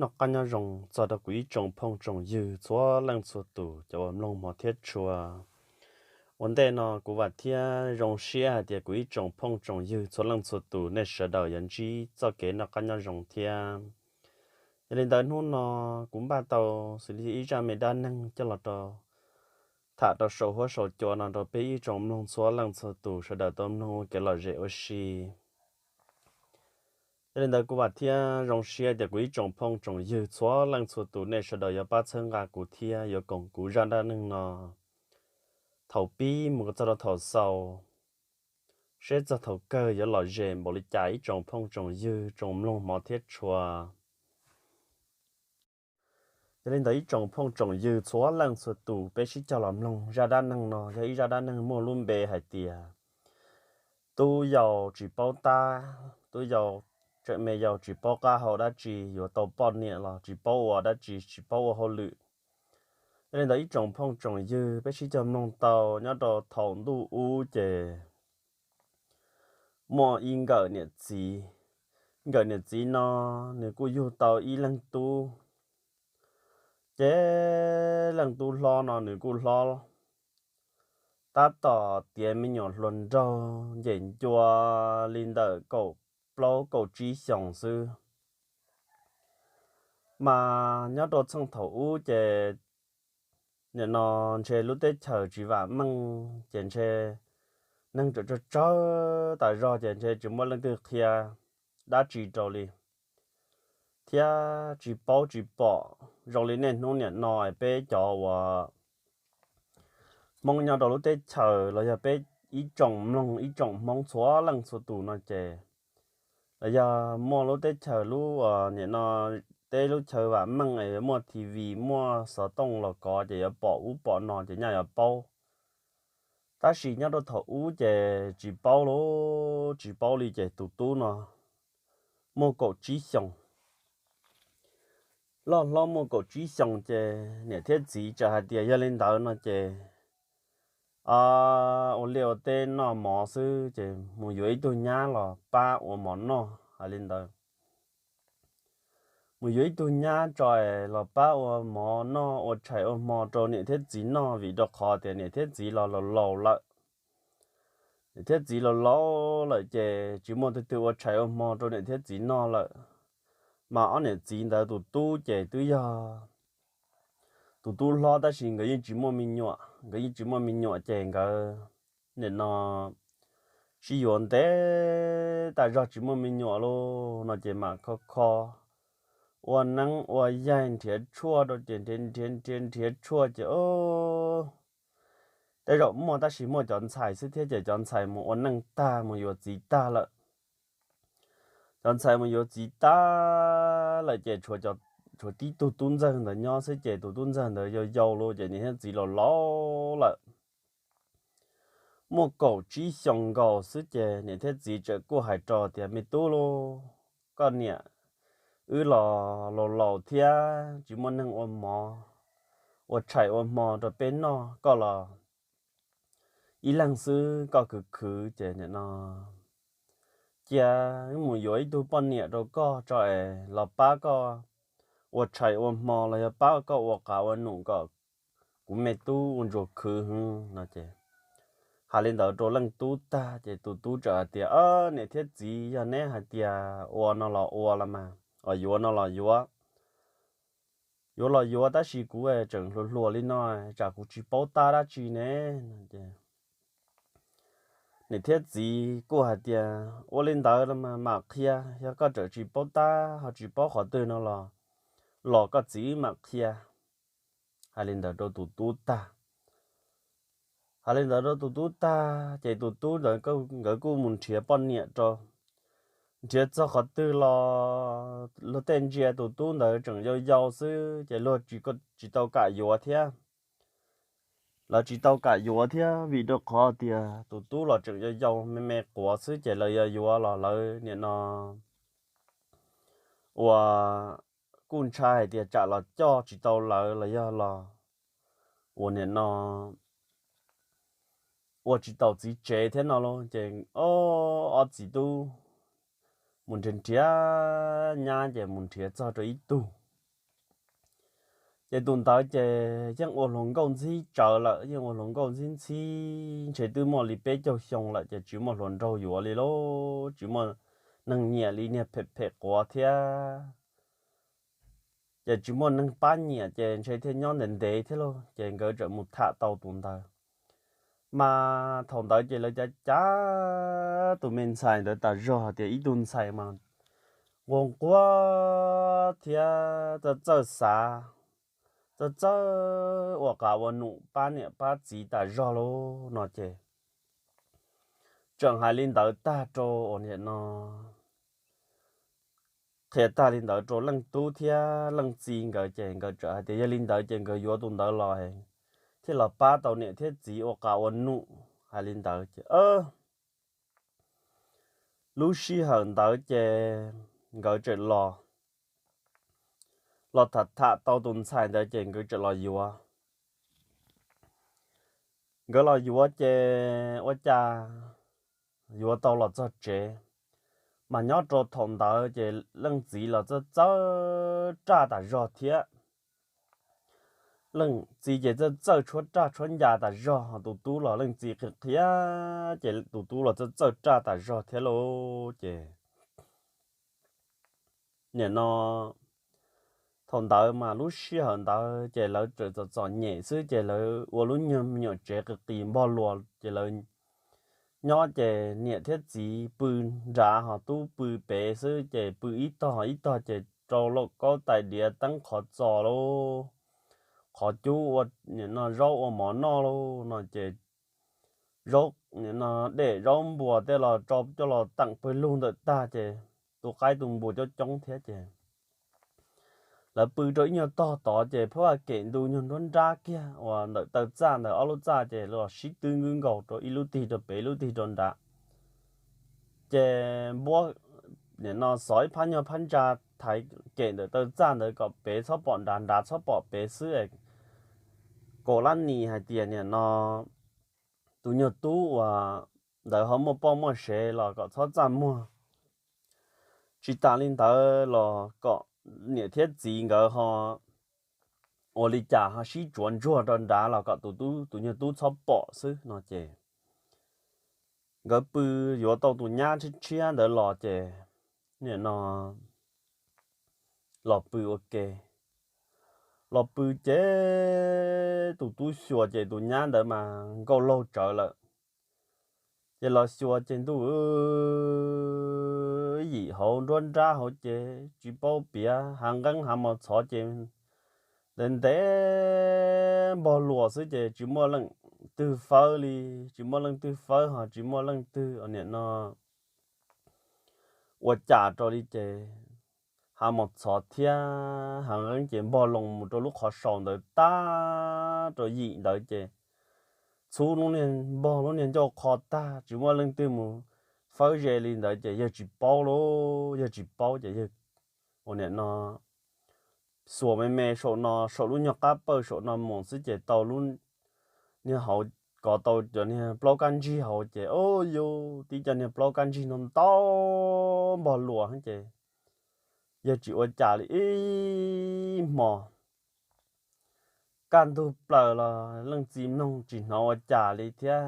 Noj qab nyob zoo txog rau kuv ib tsoom phooj tsoom ywg txhua leej txhua tus cov uas mloog hmov thiab tshua. Ua ntej no kuv vam thiab zoo siab hais tias kuv ib tsoom phooj tsoom ywg txhua leej txhua tus nej sawv daws yuav ntsib txoj kev noj qab nyob zoo thiab. Yog li ntawd hnub no kuv npaj tau xws li ib zaj me dab neeg coj los rau tham rau saum huab saum cua no rau peb ib tsoom mloog txhua leej txhua tus sawv daws tau mloog ua kev lom zem ua si. Yog li ntawd kuv vam thiab zoo siab tias kuv ib tsoom phooj tsoom ywg txhua leej txhua tus nej sawv daws yuav pab txhawb nqa kuv thiab yuav koom kuv zaj dab neeg no thaum pib mus kom txog rau thaum xaus, seb txog thaum kawg yuav lom zem npaum li cas ib tsoom phooj tsoom ywg tsoom mloog hmov thiab tshua. Yog li ntawd ib tsoom phooj tsoom ywg txhua leej txhua tus peb sib cog los mloog zaj dab neeg no yog ib zaj dab neeg muaj lub npe hais tias tub yau tsis paub tab, tub yau tseem me yau tsis paub qab hau dab tsi yuav tau poj niam los tsis paub ua dab tsi tsis paub ua hauj lwm. Yog li ntawd ib tsoom phooj tsoom ywg peb sib cog mloog tau nyob rau thaum ntuj ub ces muaj ib nkawm niam txiv. Nkawm niam txiv no nws kuj yug tau ib leeg tub. Ces leej tub hlob no nws kuj hlob tab tom tiav me nyuam hluas nraug nce ncua li ntawm kaum plaub kaum tsib xyoos xwb. Mas nyob rau txheej thaum ub ces nim no ntshe lub teb chaws tsis vam meej ces ntshe neeg tseem tsawg tsawg tas zog ces ntshe tsis muaj leej twg qhia dab tsi rau li thiab tsis paub tsis pom zoo li niaj hnub nim no peb cov uas Hmoob nyob rau lub teb chaws los yog peb ib tsoom mloog ib tsoom Hmoob txhua leej txhua tus no ces los yog muaj lub teb chaws lub nim no teb lub chaw vam meej es muaj T V muaj xov tooj los kov ces yuav pom ub pom no ces nyaj yuav paub. Tab sis nyob rau thaum ub ces tsis paub lub tsis paub li ces tus tub no muaj kaum tsib xyoos. Loj hlob muaj kaum tsib xyoos ces niam thiab txiv txawm hais tias yog li ntawd no ces ua liaj ua teb noj mov xwb ces mus yuav ib tug nyab los pab ua mov noj hais li ntawd. Mus yuav ib tug nyab tso es los pab ua mov noj ua tshais ua hmo rau niam thiab txiv noj vim rau qhov tias niam thiab txiv los laus laus lawm. Niam thiab txiv laus laus lawm ces tsis muaj tus twg ua tshais ua hmo rau niam thiab txiv noj lawm. Mas ob niam txiv ntawd tus tub ces twb yog tus tub hlob tab sis nkawd yeej tsis muaj me nyuam, nkawd yeej tsis muaj me nyuam ces nkawd nim no sib yuav ntev tas zog tsis muaj me nyuam lauj no ces mam kho kho ua neeb ua yaig nrhiav tshuaj rau ces nrhiav nrhiav nrhiav nrhiav tshuaj ces tej zaum muaj tab sis muaj cov ntxhais xwb thiab ces cov ntxhais mus ua neej tag mus yuav txiv tag lawm. Cov ntxhais mus yuav txiv tag lawm ces tshuav tib tug tub ntxawg ntawd nyob xwb ces tus tub ntxawg ntawd yau yau lawm ces niam thiab txiv laus laus lawm. Muaj kaum tsib xyoos nkaus xwb ces niam thiab txiv txawm kuj hais rau tias me tub lauj, koj niam wb los laus laus thiab tsis muaj neeg ua mov ua tshais ua hmo rau peb noj, koj los ib leeg xwb koj khwv khwv ces nim no cia wb mus yuav ib tug poj niam rau koj tso es los pab koj ua tshais ua hmo los yog pab koj ua qav ua num kom kuv me tub ua ntsuag khwv hwv no ces hais li ntawd rau leej tub tag ces tus tub txawm hais tias niam thiab txiv yog neb hais tias ua no los ua los mas, yuav no los yuav, yuav los yuav tab sis kuv tseem hluas hluas li no tsam kuv tsis paub tab dab tsi ne. Niam thiab txiv kuj hais tias ua li ntawd los mas mam qhia, yog koj tseem tsis paub tab ho tsis paub qhov twg no los, los koj txiv mam qhia. Hais li ntawd rau tus tub tag Hais li ntawd rau tus tub tag ces tus tub ntawd nkawd kuj mus nrhiav poj niam rau. Nrhiav txog qhov twg los luag tej ntsia tus tub ntawd tseem yau yau xwb ces luag tsis tau kam yuav thiab. Lawv tsis tau kam yuav thiab vim rau qhov tias tus tub los tseem yau yau me me quav xwb ces lawv yuav yuav los lawv nim no ua kuj ntshai hais tias tsam los coj tsis tau lawv los yog los ua nim no ua tsis tau txiv tsev thiab no lauj ces ob txiv tub mus nrhiav nrhiav nyab ces mus nrhiav txog rau ib tug Ces tus ntawd ces yeej ua hluas nkauj ntxhib tsawv lawm, yeej ua hluas nkauj ntxhib ntxhib, ntshe twb muaj li peb caug xyoo lawm ces tsis muaj hluas nraug yuav li lauj, tsis muaj neeg nyiam li niag phem phem quav thiab. Ces tsis muaj neeg pab nyiam ces ntshe thiaj nyob ntev ntev thiab lauj, ces nkawd txawm mus tham tau tus ntawd. Mas thaum ntawd ces lawv cav cav tus me ntxhais ntawd tas zog hais tias ib tug ntxhais mas nquag nquag thiab txawj txawj xav, txawj txawj ua qav ua num pab niam pab txiv tas zog lauj no ces tseem hais li ntawd tag rau uas niam no qhia tag li ntawd rau leej tub thiab leej txiv nkawd ces nkawd txawm hais tias yog li ntawd ces nkawd yuav tus ntawd los thiaj los pab tau niam thiab txiv ua qav ua num. Hais li ntawd ces lub sij hawm ntawd ces nkawd txawm los, los tham tham tau tus ntxhais ntawd ces nkawd txawm los yuav. Nkawd los yuav ces ua cas yuav tau los txog tsev, mas nyob rau thaum ntawd ces leej txiv los txawj txawj raj tas zog thiab. Leej txiv ces txawj txawj tshuab raj tshuab ncas tas zog, tus tub los leej txiv qhia qhia ces tus tub los txawj txawj raj tas zog thiab lauj ces nim no thaum ntawd mas lub sij hawm ntawd ces lawv txawm txom txom nyem xwb ces lawv ua lub nyuag me nyuam tsev qis qis npog luas ces lawv nyob ces niam thiab txiv pw nrad ho tub pw pem xwb ces pw ib tog ib tog ces rau lauj kaub tais diav teeb qhov txos lauj, qhov cub ua nim no zaub ua mov noj lauj no ces zaub nim no dej zaub npua tej los tso coj los teem pawg lug ntawm tag ces tus qaib tus npua coob coob thiab ces lawv pw rau ib nyuag tog tod ces phab kem ntu nyuag nruab nrab kiag uas ntawm taw txaj ntawd ob lub txaj ces los sib twb nkaus rau ib lub tig rau pem ib lub tig rau nrad. Ces npuab nim no xov ib phab nyuag phab ntsa thaiv kem ntawm taw txaj ntawd kom pem txhob pom nrad, nrad txhob pom pem xwb. Kaum lab nis hais tias nim no tus nyuag tub uas ntawd ho muaj poj muaj sev los kom txhob txaj muag. Tsis tas li ntawd los kom niam thiab txiv nkawd ho ua li cas ho sib tsuav ntsuag rau nrad los kom tus tub, tus nyuag tub txhob pom xwb no ces nkawd pw yuav tau tus nyab tshiab tshiab ntawd los ces nim no los pw ua ke. Los pw ces tus tub xyuas ces tus nyab ntawd mas nkauj laug tsawv lawm. Ces los xyuas ces ntuj, yim hauv nruab nrab hauv ces tsis paub piav, hav nqeeb hav mos txhov ces ntev ntev npog luas xwb ces tsis muaj leej twg fawb li, tsis muaj leej twg fawb ho tsis muaj leej twg nim no ua cas rau li ces hav mos txhov thiab hav nqeeb ces npog loo mus rau lub qhov saus ntawd tag rau yim ntawd ces txhub lub niag npog lub niag ncauj qho tag tsis muaj leej twg mus fawb ze li ntawd ces yawg tsis paub lauj, yawg tsis paub ces yawg ua nim no xuas me me saum no saum lub nyuag qab pawj saum no mus xwb ces tau lub niag hauv kov tau cov niag plaub kab ntsig hauv ces o yus tib cov niag plaub kab ntsig no ntau npog luas ces yawg tsis ua cas li ib hmos. Kaj ntug plaws los leej txiv mloog tsis hnov ua cas li thiab.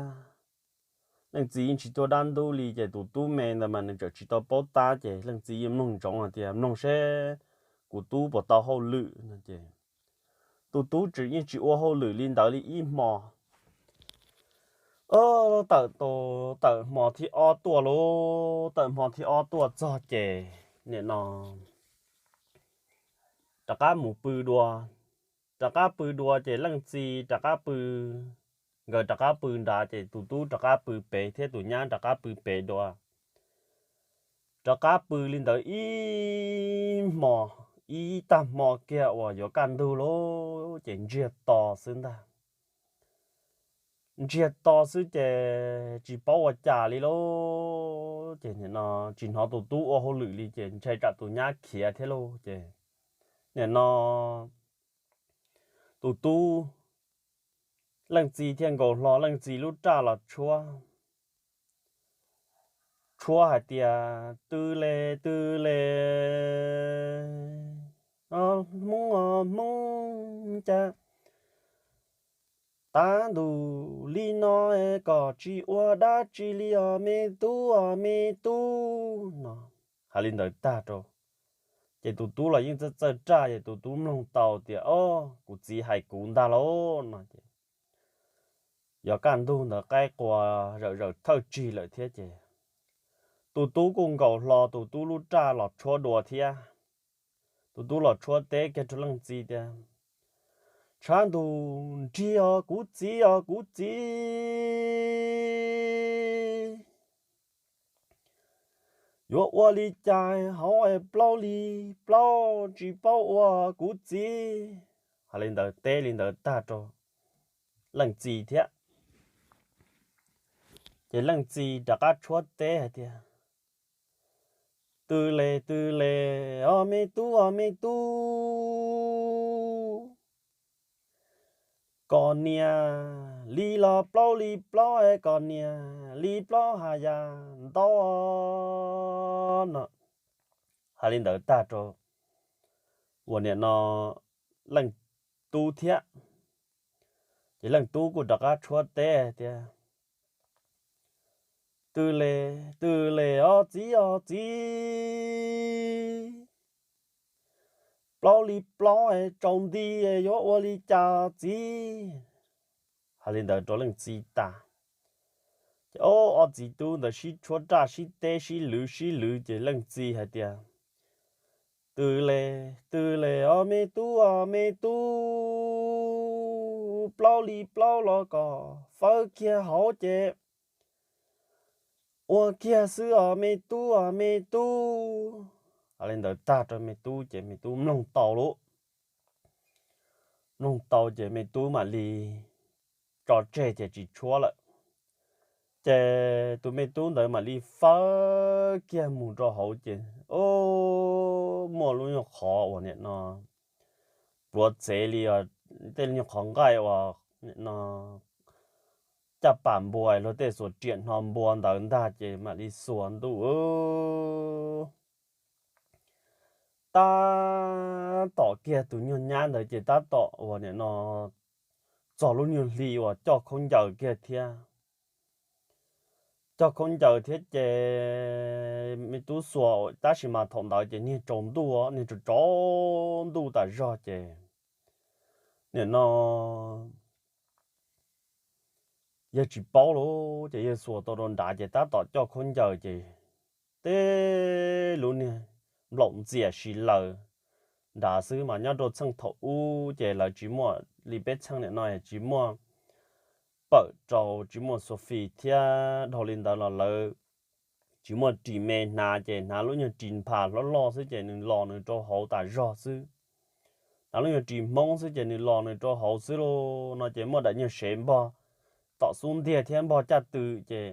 Leej txiv yeej tsis tuaj dab ntub li ces tus tub me ntawd mas nws txawm tsis tau paub tab ces leej txiv yeej mloog ntsoov hais tias mloog seb kuv tub puas tau hauj lwm no ces tus tub tseem yeej tsis ua hauj lwm li ntawd li ib hmo. Tawm, tawm hmo thib ob tuaj lauj, tawm hmo thib ob tuaj txog ces nim no rov qab mus pw dua. Rov qab pw dua ces leej txiv rov qab pw, nkawd rov qab pw nrad ces tus tub rov qab pw pem thiab tus nyab rov qab pw pem dua. Rov qab pw li ntawd ib hmo, ib tag hmo kiag uas yuav kaj ntug lauj ces ntsiag to xwb ntag. Ntsiag to xwb ces tsis paub ua cas li lauj ces nim no tsis hnov tus tub ua hauj lwm li ces ntshai tsam tus nyab khiav thiab lauj ces nim no tus tub, leej txiv thiaj nkaus hlo leej txiv lub raj los tshuab, tshuab hais tias tw le, tw le, Hmoob os Hmoob, cas tav ntuj li no es kom tsis ua dab tsi li os me tub os me tub no. Hais li ntawd tag rau, ces tus tub los yeej txawj txawj raj, ces tus tub mloog tau tias, Ob, kuv txiv hais kuv ntag lauj no ces yog kaj ntug ntawd qaib qua zawm zawm thawj tsig lawm thiab ces tus tub kuj nkaus hlo tus tub lub raj los tshuab dua thiab. Tus tub los tshuab teb kiag rau leej txiv tias, Tshav ntuj nrig os kuv txiv os kuv txiv, yuav ua li cas hauv es plaub li plaub tsis paub ua kuv txiv. Hais li ntawd teb li ntawd tag rau leej txiv thiab. Ces leej txiv rov qab tshuab teb hais tias, Twb le twb le os me tub os me tub, kom niam li los plaub li plaub es kom niam li plaub hais yam ntau no. Hais li ntawd tag rau uas niam no leej tub thiab, ces leej tub kuj rov qab tshuab teb tias, Twb le twb le os txiv os txiv, plaub li plaub es tsaus nti es yuav ua li cas txiv? Hais li ntawd rau leej txiv tas, ces ob txiv tub ntawd sib tshuab raj sib teb sib lwv sib lwv ces leej txiv hais tias, Twb le twb le os me tub os me tub, plaub li plaub los kom fawb kiag hauv ces ua kiag xwb os me tub os me tub. Hais li ntawd tag rau me tub ces me tub mloog tau lauj. Mloog tau ces me tub mam li tso tseg ces tsis tshuab lawm. Ces tus me tub ntawd mam li fawb kiag mus rau hauv ces, o, muaj lub nyuag qhov uas niam no pluav txev li, tej lub nyuag qhov nqaij uas niam no caj pam npua luag tej xuas riam hno npua ntawd ntag ces mam li xuas ntuj tab tom kiag tus nyuag nyab ntawd ces tab tom uas niam no txog lub nyuag hli uas coj khaub ncaws kiag thiab. Coj khaub ncaws thiab ces me tub xuas tab sis mas thaum ntawd ces niag tsaus ntuj, niag tsaus tsaus ntuj tas zog ces niam no yawg tsis paub lauj, ces yawg xuas tau rau nrad ces tab tom coj khaub ncaws ces tej lub niag nplaum ntxias si laws nrad xwb mas nyob rau txheej thaum ub ces lawv tsis muaj li peb txheej niam no tsis muaj pawm rau, tsis muaj xua fis thiab dhau li ntawd los lawv tsis muaj ris me hnav ces hnav lub nyuag ris nphas hlob loj xwb ces nws los nws rau hauv tas zog xwb. Hnav lub nyuag ris hmoob xwb ces nws los nws rau hauv xwb lauj no ces muaj daim nyuag sev npog tom xub ntiag thiab npog caj tw ces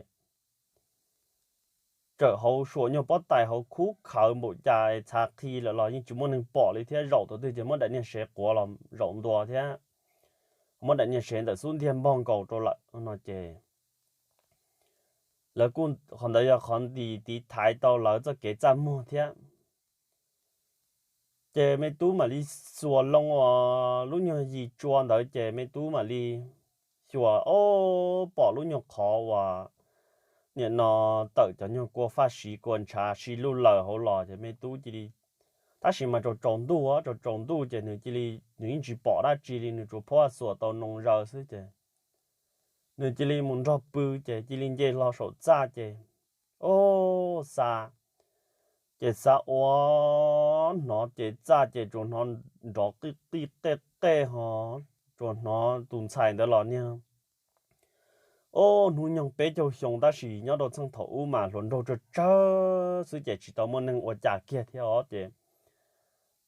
tsawm hauv suam nyuag pob tais hauv khub khawv npaum cas txhav qhi lawm los yeej tsis muaj neeg pom li thiab zaum tau twg ces muab daim niag sev quav los zaum ntua thiab muab daim niag sev ntawm xub ntiag npog nkaus rau lawm no ces lawv kuj qhov ntawd yog qhov nti tiv thaiv tau lawv txoj kev txaj muag thiab. Ces me tub mam li xuas loo uas lub nyuag yis tsua ntawd ces me tub mam li xyuas ob pom lub nyuag qhov uas niam no tawm cov nyuag kua faj siv kua ntshav si luj laws hauv los ces me tub cia li, tab sis mas tsaus tsaus ntuj, tsaus tsaus ntuj ces nws cia li, nws yeej tsis pom dab tsi li, nws tsuas phob xuas tau noo zaws xwb ces nws cia li mus nrog pw ces cia li nce hlo saum txaj ces, o, xav, ces xav ua, hnov ces txaj ces tsuas hnov nrov qij qij qej qej ho, tsuas hnov tus ntxhais ntawd los niag, o, hnub nyoog peb caug xyoo tab sis nyob rau txheej thaum ub mas hluas nraug tsawg tsawg xwb ces tsis tau muaj neeg ua cas kiag thiab os ces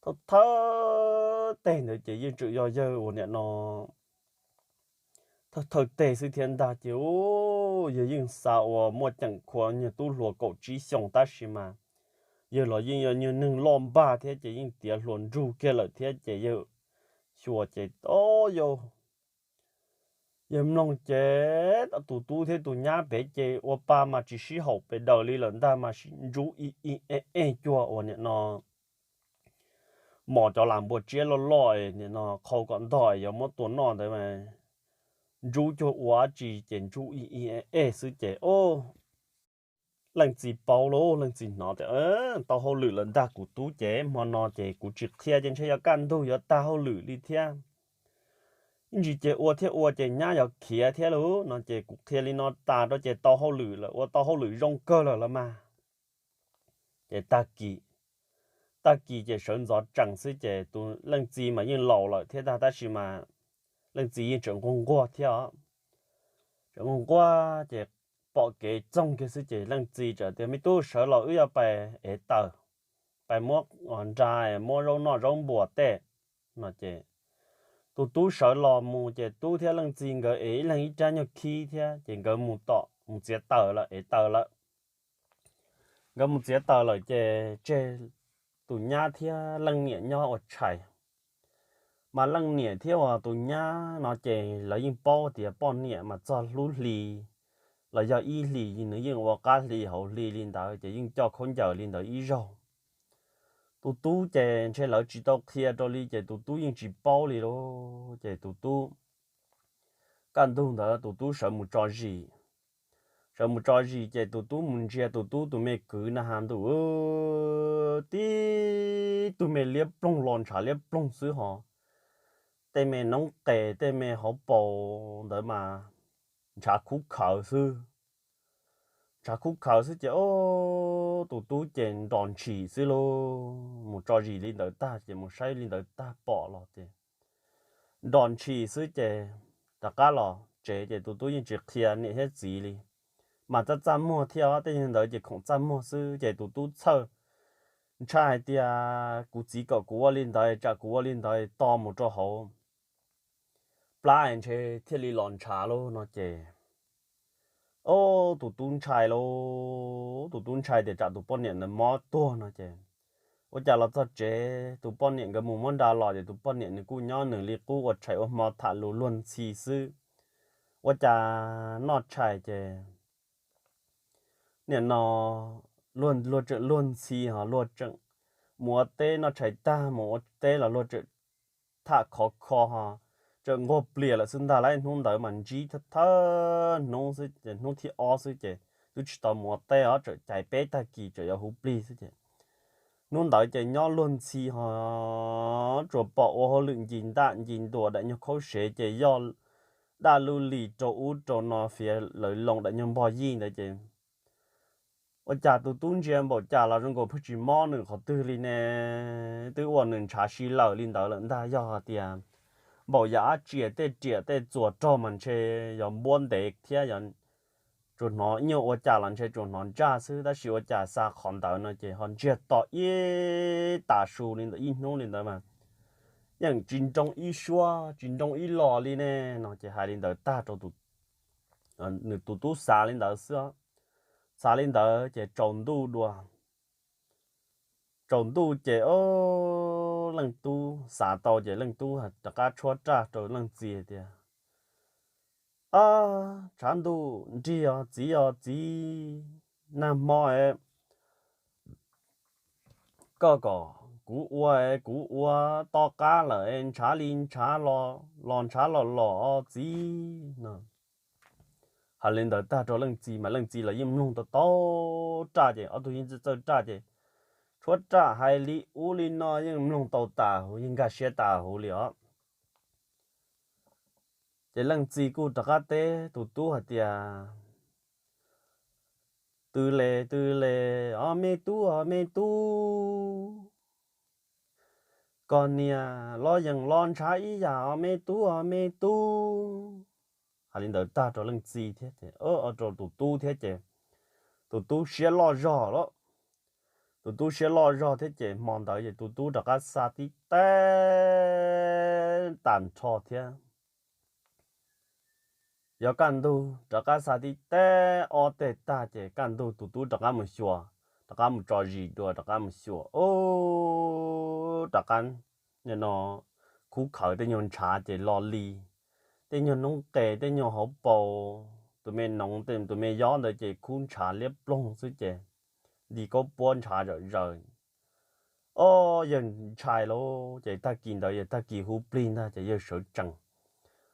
thawj thawj teg ntawd ces yeej tseem yog yawg uas niam no thawj thawj teg xwb thiab ntag ces, u, yawg yeej xav ua muaj ceem khua nyuag tub hluas kaum tsib xyoos tab sis mas yawg los yeej yog nyuag neeg loj npag thiab ces yeej tiav hluas nraug kiag lawm thiab ces yawg xyuas ces, o, yawg, yawg mloog ces tus tub thiab tus nyab pem ces ua pa mas tsis sib haum pes daws li lawm ntag mas sib ntsuj ib ib ej ej cuag uas niam no mos cov las npua tsiab loj loj no qhau kom ntog yuav muab tua noj ntawd mas, Ntsub cuag ua dab tsi ces Ntsub ib ib ej xwb ces, o, leej txiv paub lauj, leej txiv hnov tias tau hauj lwm lawm ntag kuv tub ces hmo no ces kuv tsis qhia ces ntshe yuav kaj ntug yuav tag hauj lwm li thiab. Ib ntsis ces ua thiab ua ces nyab yuav khiav thiab lauj no ces kuv qhia li no tas rau ces tau hauj lwm lawm, ua tau hauj lwm zoo kawg lawm los mas. Ces tag kis, tag kis ces sawv ntxov tsees xwb ces tus leej txiv mas yeej laus lawm thiab ntag tab sis mas leej txiv yeej tseem nquag nquag thiab os. Tseem nquag nquag ces pom kev txoog kiag xwb ces leej txiv txawm tias, Me tub, sawv los wb yuav pais ev taws, pais muab nra, muab zaub noj zaub npuas tej no ces tus tub sawv los mus ces tub thiab leej txiv nkawd ev ib leeg ib rab nyuag khib thiab ces nkawd mus tom mus txiav taws lawm, ev taws lawm. Nkawd mus txiav taws lawm ces tseg tus nyab thiab leej niam nyob ua tshais. Mas leej niam thiab uas tus nyab no ces lawv yeej paub tias poj niam mas txog hlub hli los yog ib hlis nws yeej ua qab hli hauv hli li ntawd ces yeej coj khaub ncaws li ntawd ib zaug. Tus tub ces ntshe lawv tsis tau qhia rau li ces tus tub yeej tsis paub li lauj ces tus tub kaj ntug ntawd tus tub sawv mus tso zis. Sawv mus tso zis ces tus tub mus ntsia tus tub tus me kwv na has ntuj, tib tug me liab ploog los ntshav liab ploog xwb hos, tej me noob qes tej me hauv paus ntawd mas ntshav khub khawv xwb. Ntshav khub khawv xwb ces, o, tus tub ces nrov ntshis xwb lauj. Mus tso zis li ntawd tag ces mus saib li ntawd tag pom los ces nrov ntshis xwb ces rov qab los tsev ces tus tub yeej tsis qhia niam thiab txiv li. Mas txaj txaj muag thiab os, tej yam ntawd ces khoom txaj muag xwb ces tus tub txhawj, ntshai hais tias kuv txiv kom kuv ua li ntawd tsam kuv ua li ntawd to mus rau hauv plab ntshe thiaj li los ntshav lauj no ces, o, tus tub ntshai lauj, tus tub ntshai tias tsam tus poj niam ntawd mob tuag no ces ua cas los txog tsev tus poj niam nkawd mus muab nra los ces tus poj niam nws kuj nyob nws li qub ua tshais ua hmo tham lus luag ntxhi xwb. Ua cas noj tshais ces nim no luag tseem luag ntxhi ho luag tseem mus ua teb, noj tshais tag mus ua teb los luag tseem tham khov kho ho tseem nquag plias lawm xwb ntag lauj. Hnub ntawd mas ntsib thawj hnub xwb ces hnub thib ob xwb ces twb tsis tau mus ua teb os, tseem cais peb tag kis tseem yuav huv plig xwb ces hnub ntawd ces nyob luag ntxhi ho tsuas pom ua hauj lwm ncig ntaj ncig ntuas daim nyuag khaub sev ces yoj daj lub lis rau ub rau no fiav lawv loo daim nyuag npog yij ntawd ces ua cas tus tub ntsia npaum cas los zoo nkaus pheej tsis mob nws qhov twg li ne. Twb ua nws ntshav si lawm li ntawd lawm ntag, yog hais tias npaum yam dab tsi tej riam tej txuas rog mas ntshe yog npuab ntev thiab, tsuas hnov ib nyuag ua cas los ntshe tsuas hnov ntsaj xwb, tab sis ua cas xa qhov ntawd no ces ho ntsiag to ib tas su li ntawd ib hnub li ntawd mas yeej tsis nroo ib suab tsis nroo ib los li ne no ces hais li ntawd tag rau nws tus tub xav li ntawd xwb. Xav li ntawd ces tsaus ntuj dua. Tsaus ntuj ces leej tub xav tau ces leej tub rov qab tshuab raj rau leej txiv tias, Ab, tshav ntuj nrig os txiv os txiv, nag hmo koj kom kuv ua, kuv ua to qab lawm, ntshav li ntshav los ntshav los los os txiv no. Hais li ntawd tag rau leej txiv mas leej txiv los yeej mloog tau tau raj ces ob tug yeej txawj txawj raj ces tshuab raj hais li ub li no yeej mloog tau tas huv, yeej nkag siab tas huv li os. Ces leej txiv kuj rov qab teb tus tub hais tias, Tw le tw le os me tub os me tub, koj niam los yeej los ntshav ib yam os me tub os me tub. Hais li ntawd tag rau leej txiv thiab ces, rau tus tub thiab ces tus tub siab loj zog lawm. Tus tub siab loj zog thiab ces hmo ntawd ces tus tub rov qab xa tib teg tag nrho thiab. Yog kaj ntug rov qab xa tib teg ob teg tag ces kaj ntug tus tub rov qab mus xyuas, rov qab mus tso zis dua rov qab mus xyuas, rov qab no khub khawv tej nyuag ntshav ces lo li, tej nyuag noob qes tej nyuag hauv paus, tus me noov tus me yob ntawd ces khub ntshav liab ploog xwb ces nti kaub puab ntshav zom zaws. ob yawg ntshai lauj. Ces tag kis ntawd yog tag kis hu plig ntag ces yawg sawv tsees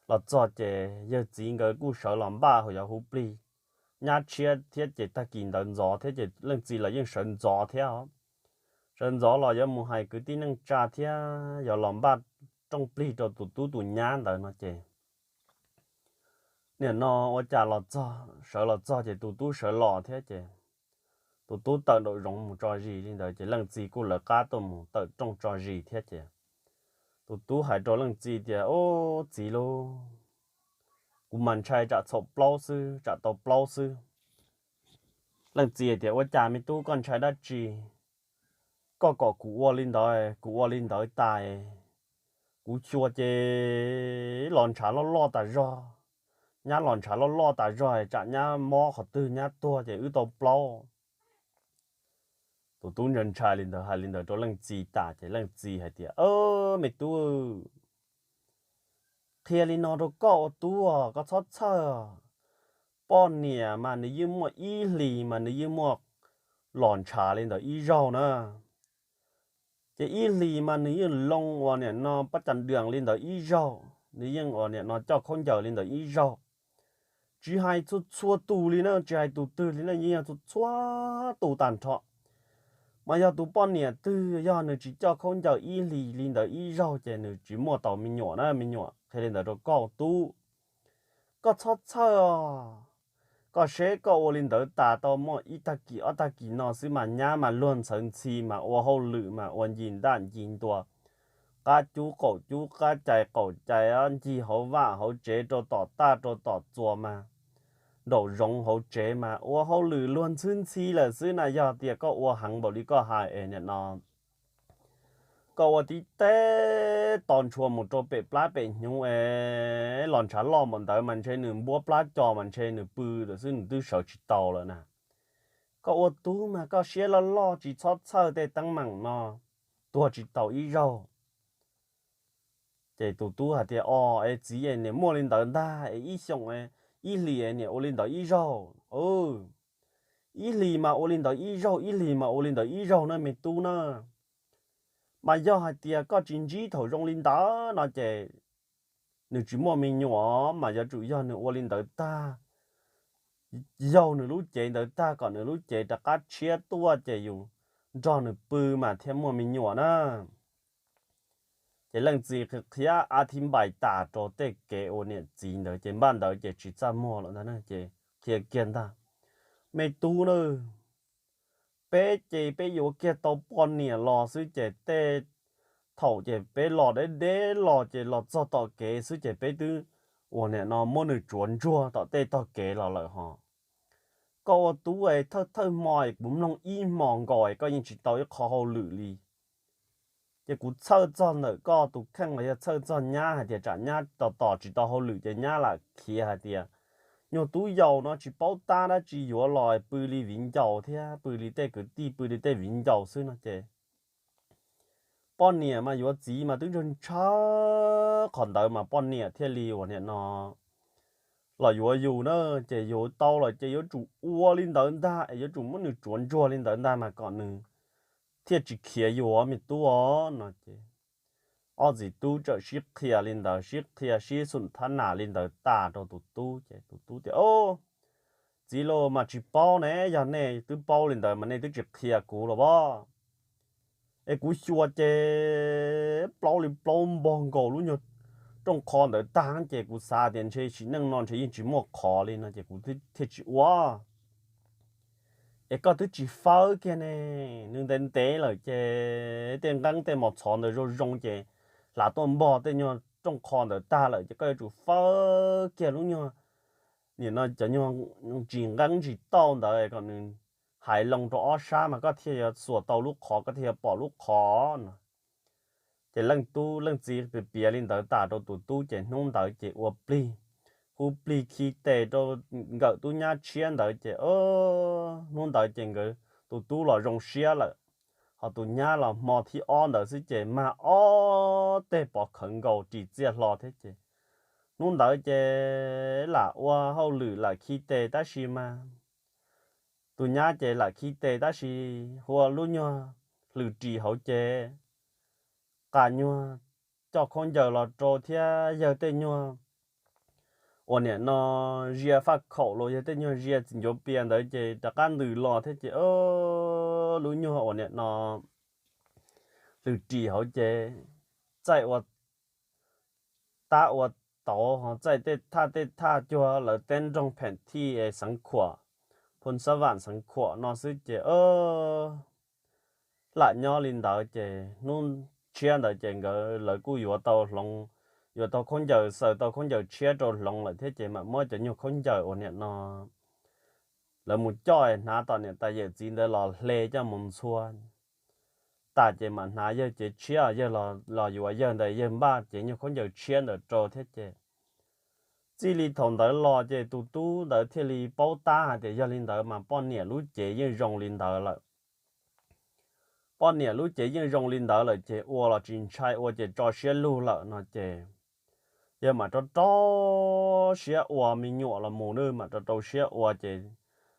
los txog ces yawg txiv nkawd kuj sawv los npaj hauv yov hu plig nyab tshiab thiab ces tag kis ntawd ntxov thiab ces leej txiv los yeej sawv ntxov thiab os. Sawv ntxov los yuav mus hais kwv tij neej tsa thiab yog los npaj rooj plig rau tus tub tus nyab ntawd no ces nim no ua cas los txog, sawv los txog ces tus tub sawv los thiab ces tus tub tawm nraum zoov mus tso zis li ntawd ces leej txiv kuj lawv qab tuaj mus tawm rooj tso zis thiab ces tus tub hais rau leej txiv tias, Ub, txiv lauj, kuv mas ntshai tsam txhaum plaub xwb, tsam tau plaub xwb. Leej txiv tias, Ua cas me tub koj ntshai dab tsi? Koj kom kuv ua li ntawd, kuv ua li ntawd tas, kuv xyuas ces los ntshav loj loj tas zog, nyab los ntshav loj loj tas zog, tsam nyab mob qhov twg nyab tuag ces wb tau plaub. Tus tub ntshai ntshai li ntawd hais li ntawd rau leej txiv tas ces leej txiv hais tias, Me tub, qhia li no rau koj ua tub, koj txhob txhawj. Poj niam mas nws yeej muaj ib hlis mas nws yeej muaj los ntshav li ntawd ib zaug na. Ces ib hlis mas nws yeej loo uas nim no pab cas dias li ntawd ib zaug, nws yeej uas nim no coj khaub ncaws li ntawd ib zaug. Tsis hais txhua txhua tus li na, tsis hais tus twg li na, yeej yog txhua txhua tus tag nrho. Mas yog tus poj niam twg yog nws tsis coj khaub ncaws ib hlis li ntawd ib zaug ces nws tsis muaj tau me nyuam na, me nyuam. Qhia li ntawd rau koj tub, koj txhob txhawj os. Koj seb koj ua li ntawd tas tau muaj ib tag kis ob tag kis no xwb mas nyab mas luag ntxhawv ntxhi mas ua hauj lwm mas ua ncig ntaj ncig ntua, qab cub qaum cub qab cais qaum cais, ncig hauv vaj hauv tsev rau tom taj rau tom txuas mas nraum zoov hauv tsev mas ua hauj lwm luag ntxhwb ntxhi lawm xwb na. Yog tias koj ua heev npaum li koj hais es nim no koj ua tib teb to ntshua mus rau pem plab pem hnyuv es los ntshav loj npaum ntawd mas ntshe nws npuab plab co mas ntshe nws pw lawm xwb, nws twb sawv tsis tau lawm na. Koj ua tub mas koj siab loj loj tsis txhob txhawj tej teeb meem no, tuag tsis tau ib zaug. Ces tus tub hais tias, O, es txiv es niam muaj li ntawd ntag es ib xyoos ib hlis es niam ua li ntawd ib zaug. Ib hlis mas ua li ntawd ib zaug, ib hlis mas ua li ntawd ib zaug na me tub na. Mas yog hais tias koj tsis ntsib thaum zoo li ntawd no ces nws tsis muaj me nyuam, mas yuav tsum yog nws ua li ntawd tag, yaug nws lub cev ntawd tag kom nws lub cev rov qab tshiab tuaj ces yus nrog nws pw mas thiaj muaj me nyuam na. Ces leej txiv qhia a thib npais tas rau tej kev ua niam txiv ntawd ces npaj ntawd ces tsis txaj muag lawm ntag na, ces qhia kiag ntag, Me tub na, peb ces peb yuav kiag tau poj niam los xwb ces tej thaum ces peb los deb deb los ces los txog tom kev xwb ces peb twb ua niam no muab nws tsuav ntsuag tom tej tog kev los lawm hos. Koj ua tub es thawj thawj hmo es kuv mloog ib hmos nkaus es koj yeej tsis tau ib qho hauj lwm li. Ces kuv txhawj txog ntawm koj tus kheej los yog txhawj txog nyab hais tias tsam nyab tos tos tsis tau hauj lwm ces nyab lam khiav hais tias nyuag tub yaus no tsis paub tab dab tsi yuav los pw li viv ncaus thiab pw li tej kwv tij pw li tej viv ncaus xwb no ces poj niam mas yuav txiv mas twb ntshaw ntshaw qhov ntawd mas poj niam thiaj li ua niam no los yuav yus na. Ces yus tau lawm ces yuav tsum ua li ntawd ntag es yuav tsum muab nws tsuav ntsuag li ntawd ntag mas kom nws thiaj tsis khiav yus me tub os no ces ob txiv tub txawm sib qhia li ntawd, sib qhia sib xum thab nas li ntawd tas rau tus tub ces tus tub tias, Txiv los mas tsis paub ne, yog nej twb paub li ntawd mas nej twb tsis qhia kuv los as. Es kuv xyuas ces plaub li plaub npog nkaus lub nyuag rooj qho ntawd tag ces kuv xav tias ntshe sim neej no ntshe yeej tsis muaj qhov li no ces kuv thiaj tsis ua. Es koj twb tsis fawb kiag ne, nws ntev ntev lawm ces tej nqeeb tej mos txhov ntawd zoo zoo ces hla tuaj npog tej nyuag rooj qho ntawd tag lawm ces koj yuav tsum fawb kiag lub nyuag, nim no cov nyuag ntsis nqeeb ntsis tauj ntawd kom nws hais loo rau ob sab mas koj thiaj yuav xuas tau lub qhov, koj thiaj yuav pom lub qhov no. Ces leej tub leej txiv piav li ntawd tas rau tus tub ces hnub ntawd ces ua plig, hu plig khi tes rau nkawm tub nyab tshiab ntawd ces hnub ntawd ces nkawd tus tub los zoo siab lawm, ho tus nyab los hmo thib ob ntawd xwb ces mag ob teg pov khawv nkaus ris txiaj hlo thiab ces hnub ntawd ces lam ua hauj lwm lam khi tes tab sis mas tus nyab ces lam khi tes tab sis hu ua lub nyuag hlws ris hauv ces qas nyuag coj khaub ncaws los rau thiab yawg tej nyuag uas niam no zia faj khaum los yawg tej nyuag zia txiv ncuav pias ntawd ces rov qab ntws los thiab ces lub nyuag uas niam no hlws ris hauv ces txaij ua tab ua tauv ho txaij tej thaj tej thaj cuag lawv teb nroog phem thij es xeev khuam, phoo xab vam xeev khuam no xwb ces lam nyob li ntawd ces hnub tshiab ntawd ces nkawd lawv kuj yuav tau hloov, yuav tau khaub ncaws, xaws tau khaub ncaws tshiab rau hloov lawm thiab ces mam muab cov nyuag khaub ncaws uas niam no lawv mus coj hnav tom niam tais yawm txiv ntawd los hle coj mus ntxhua tas ces mam hnav yawg cev tshiab, yawg los yuav yawg ntawd, yawg npaj cev nyuag khaub ncaws tshiab ntawd rau thiab ces txij li thaum ntawd los ces tus tub ntawd thiaj li paub tab hais tias yog li ntawd mas poj niam lub cev yeej zoo li ntawd lawm. Poj niam lub cev yeej zoo li ntawd lawm ces ua los tsis ntshai, ua ces tso siab lug lawm no ces yawg mam rau rau siab ua, me nyuam los mus nws mam rau rau siab ua ces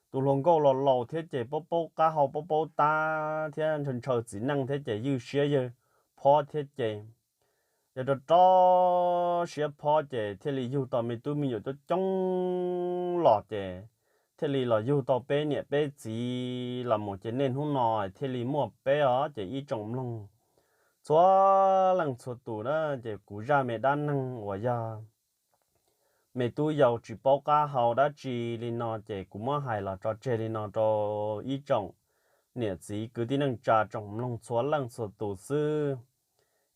tus hluas nkauj los laus thiab ces paub paub qab hau, paub paub tab thiab ntshaw ntshaw txiv neej thiab ces ywj siab yawg phob thiab ces yawg rau rau siab phob ces thiaj li yug tau me tub me nyuam coob coob los ces thiaj li los yug tau peb niam peb txiv los mus ces niaj hnub no thiaj li muaj peb os ces ib tsoom mloog txhua leej txhua tus na, ces kuv zaj me dab neeg uas yog me tub yau tsis paub qab hau dab tsi li no ces kuv muab hais los tso tseg li no rau ib tsoom niam txiv kwv tij neej tsa tsoom mloog txhua leej txhua tus xwb.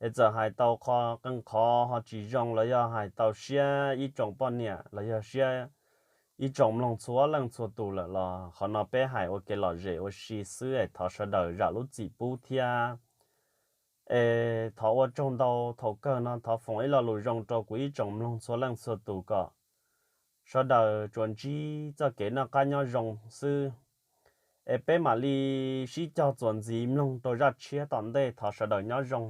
Es txawm hais tau qee qhov ho tsis zoo los yog hais tau siab ib tsoom poj niam los yog siab ib tsoom mloog txhua leej txhua tus lawm los qhov no peb hais ua kev lom zem ua si xwb es thov sawv daws zam lub txim pub thiab. Es thov ua tsaug ntau, thaum kawg no thov foom ib lo lus zoo rau kuv ib tsoom mloog txhua leej txhua tus kom sawv daws tsuas ntsib txoj kev noj qab nyob zoo xwb. Es peb mam li sib cog txuas ntxiv mloog rau zaj tshiab tom ntej, thov sawv daws nyob zoo.